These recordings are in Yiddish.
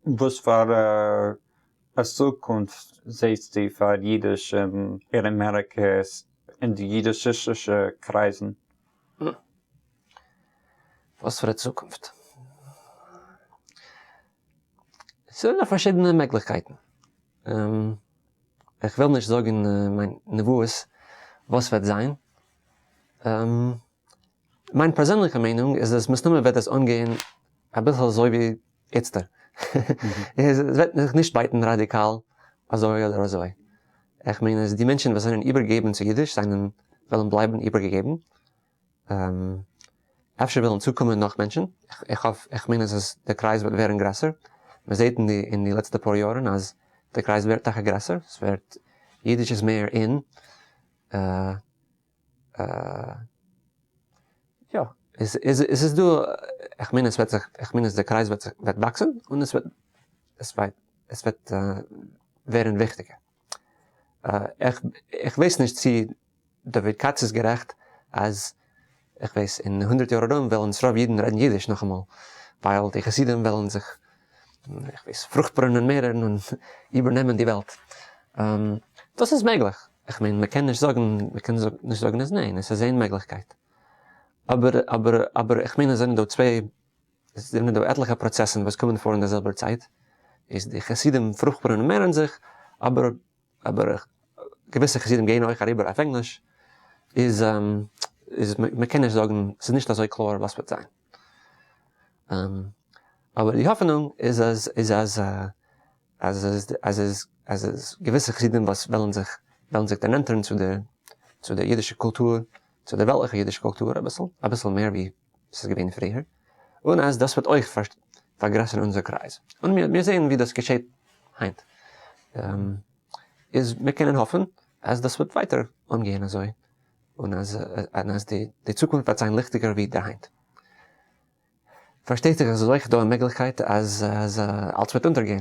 וואס פאר א צוקונפט זעסטו פאר אידיש אין אמעריקע אין די אידישיסטישע קרייזן? וואס פאר א צוקונפט? ס'זענען דא פארשידענע מעגליכקייטן. איך וויל נישט זאגן מיין נבואות וואס וועט זיין. מיין פערזענליכע מיינונג איז אז מסתמא וועט עס אנגיין אביסל אזוי ווי איצטער. עס וועט זיך נישט בייטן ראדיקאל אזוי אדער אזוי. איך מיין אז די מענטשן וואס זענען איבערגעגעבן צו אידיש זענען וועלן בלייבן איבערגעגעבן. אפשר וועלן צוקומען נאך מענטשן, איך האף, איך מיין אז דער קרייז וועט ווערן גרעסער, מען זעט אין די אין די לעצטע פאר יארן אז דער קרייז ווערט טאקע גרעסער, עס ווערט, אידיש איז מער אין, יא, עס איז דא, איך מיין עס וועט זיך, איך מיין אז דער קרייז וועט זיך, וועט וואקסן, און עס וועט, עס וועט, עס וועט ווערן וויכטיגער. איך ווייס נישט צי דוד כץ איז גערעכט אז איך ווייס אין הונדרעט יאר ארום וועלן ס'רוב אידן רעדן אידיש נאכאמאל ווייל די חסידים וועלן זיך איך ווייס פרוכטבארן און מערערן און איבערנעמען די וועלט. דאס איז מעגליך, איך מיין מ'קען נישט זאגן מ'קען נישט זאגן אז ניין, עס איז איין מעגליכקייט. אבער אבער אבער איך מיין עס זענען דא צוויי עס זענען דא עטליכע פראצעסן וואס קומען פאר אין דער זעלבער צייט, איז די חסידים פרוכטבארן און מערן זיך, אבער אבער געוויסע חסידים גייען אויך אריבער אויף ענגליש, איז איז מען קען נישט זאגן, ס'איז נישט אזוי קלאר וואס וועט זיין. אבער די האפענונג איז אז איז אז אז אז אז אז געוויסע חסידים וואס וועלן זיך וועלן זיך דערנענטערן צו די צו די אידישע קולטור, צו די וועלטליכע אידישע קולטור אביסל, אביסל מער ווי ס'איז געווען פריער, און אז דאס וועט אויך פארגרעסערן אונזער קרייז, און מיר זעען ווי דאס געשעט היינט, איז מיר קענען האפן אז דאס וועט ווייטער אנגיין אזוי, און אז אז די צוקונפט וועט זיין ליכטיגער ווי דער היינט. פארשטייט זיך אז עס איז אויך דא א מעגליכקייט אז אז אלץ וועט אונטערגיין.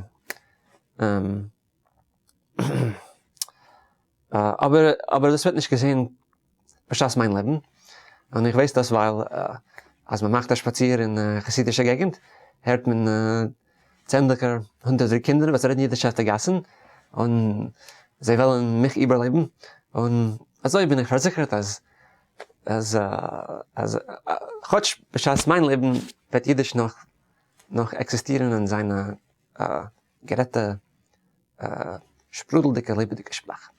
אבער אבער דאס וועט נישט געשען בשעת מיין לעבן, און איך ווייס דאס ווייל אז מען מאכט א שפאציר אין חסידישע געגענט הערט מען צענדליגער הונדערטער קינדער וואס רעדן אידיש אויף די גאסן, און זיי וועלן מיך איבערלעבן, און אזוי בין איך פארזיכערט אז אז אז כאטש בשעת מיין לעבן וועט אידיש נאך נאך עקזיסטירן און זיין א גערעדטע שפרודלדיגע לעבעדיגע שפראך.